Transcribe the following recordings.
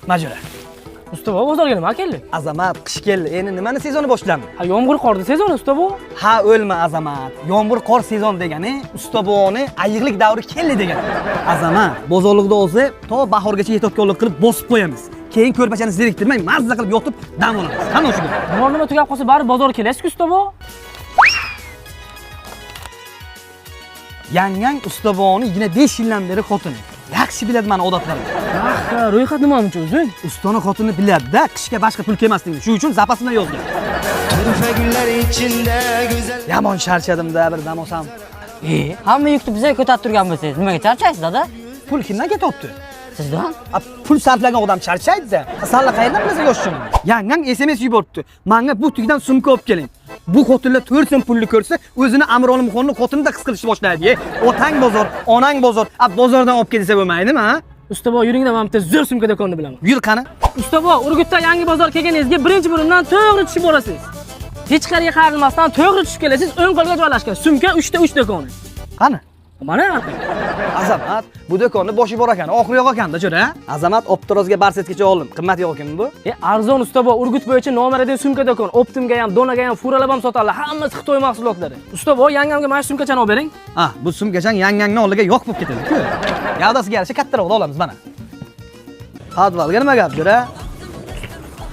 Majura. Usta bobo, bozorga nima keldi? Azamat, qish keldi. Endi nimani sezoni boshlandi? Ha, yomg'ir qorni sezoni, usta bobo. Ha, o'lma, Azamat. Yomg'ir qor sezon degani usta boboni ayiqlik davri keldi degani. Azamat, bozorlikda o'zi to bahorgacha yetayotganlik qilib bosib qo'yamiz. Keyin ko'rpachani zeriktirmay, mazza qilib yotib dam olamiz. Qani o'sha gap? Biror nima tugab qolsa, baribir bozorga kelasiz-ku, usta bobo. Yangang usta boboni 25 yildan beri xotini. Yaxshi biladi mani odatlarimni. Ha, ro'yxat nima buncha uzun? Ustani xotini biladi-da, qishga boshqa pul kelmasligini. Shuning uchun zapas bilan yozgan. Turifa gullar içinde güzel. Yomon charchadim-da, bir dam olsam. Hamma yukni bizga ko'tarib turgan bo'lsangiz, nimaga charchaysiz, dada? Pul kimdan ketyapti? Sizdan? A, pul sarflagan odam charchaydi-da. Sanla qayerdan bilasan yoshini? Yangang SMS yuboribdi. Manga bu tugdan sumka olib keling. Bu xotinlar 4 so'm pulni ko'rsa, o'zini Amir Olimxonni xotinida his qilishni boshlaydi. E, otang bozor, onang bozor. A, bozordan olib kelsa bo'lmaydimi, ha? Usta bobo, yuringda men bitta zo'r sumka do'konini bilaman. Yur qani. Usta bobo, Urgutdan yangi bozor kelganingizga birinchi bo'limdan to'g'ri tushib borasiz. Hech qayerga qayrilmasdan to'g'ri tushib kelasiz, o'ng qo'lga joylashgan sumka 3 ta 3 do'koni. Qani? Mana. Azamat, bu do'konni boshi bor ekan, oxiri yo'q ekanda, jo'ra. Azamat, Optorozga barsetgacha oldim. Qimmat yo'q ekanmi bu? E, arzon usta bobo, Urgut bo'yicha nomer 1 sumka do'kon. Optimga ham, Donaga ham, furalab ham sotadilar. Hammasi Xitoy mahsulotlari. Usta bobo, yangamga mana shu sumkachani olib bering. Ah, bu sumkachang yangangni oldiga yo'q bo'lib ketadi-ku. Gavdasiga yarasha kattaroq olamiz mana. Podvalga nima gap, jo'ra?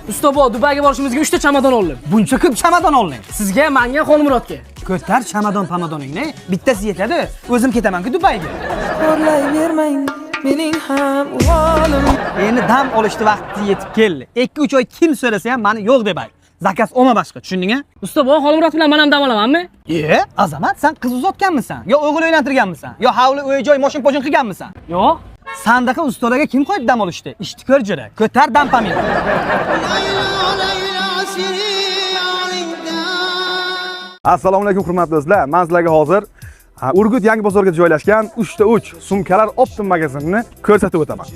Usta bobo, Dubayga borishimizga 3 ta chamadon oldim. Buncha ko'p chamadon olding. Sizga, menga, Xolmurodga. Ko'tar chamadon pamadoningni, bittasi yetadi. O'zim ketaman-ku Dubayga. Xo'rlayvermang mening ham uvolim. Endi dam olishni vaqti yetib keldi. 2-3 oy kim so'rasa ham mani yo'q deb ayt. Zakaz olma boshqa, tushunding-a? Usta bobo, Xolmurod bilan men ham dam olamanmi? E, Azamat, sen qiz uzatganmisan? Yo o'g'il uylantirganmisan? Yo hovli, uy, joy, moshin poshin qilganmisan? Yo'q. Sandaqa ustalarga kim qo'yib dam olishdi? Ishni ko'r jo'ra. Ko'tar dam pamini. Assalomu alaykum hurmatli do'stlar. Men sizlarga hozir Urgut yangi bozorga joylashgan 3 ta 3 sumkalar optim magazinini ko'rsatib o'taman.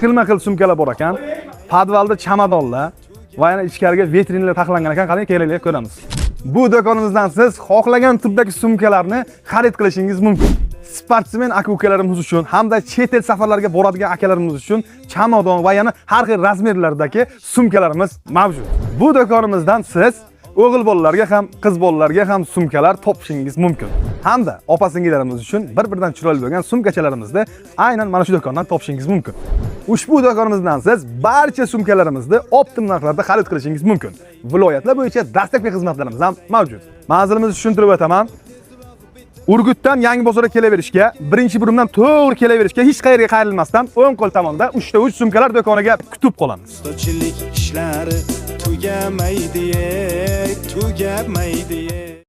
Xilma-xil sumkalar bor ekan. Podvalda chamadonlar va yana ichkariga vitrinalar taxlangan ekan. Qarang, kelinglar ko'ramiz. Bu do'konimizdan siz xohlagan turdagi sumkalarni xarid qilishingiz mumkin. Sportsmen aka-ukalarimiz uchun hamda chet el safarlarga boradigan akalarimiz uchun chamadon va yana har xil razmerlardagi sumkalarimiz mavjud. Bu do'konimizdan siz o'g'il bolalarga ham, qiz bolalarga ham sumkalar topishingiz mumkin. Hamda opa-singillarimiz uchun bir-biridan chiroyli bo'lgan sumkachalarimizni aynan mana shu do'kondan topishingiz mumkin. Ushbu do'konimizdan siz barcha sumkalarimizni optim narxlarda xarid qilishingiz mumkin. Viloyatlar bo'yicha dastlabki xizmatlarimiz ham mavjud. Manzilimizni tushuntirib o'taman. Urgutdan yangi bozorga kelaverishga, birinchi burundan to'g'ri kelaverishga, hech qayerga qayrilmasdan o'ng qo'l tomonda 3 ta 3 sumkalar do'koniga kutib qolamiz. Ustachilik ishlari tugamaydi, tugamaydi.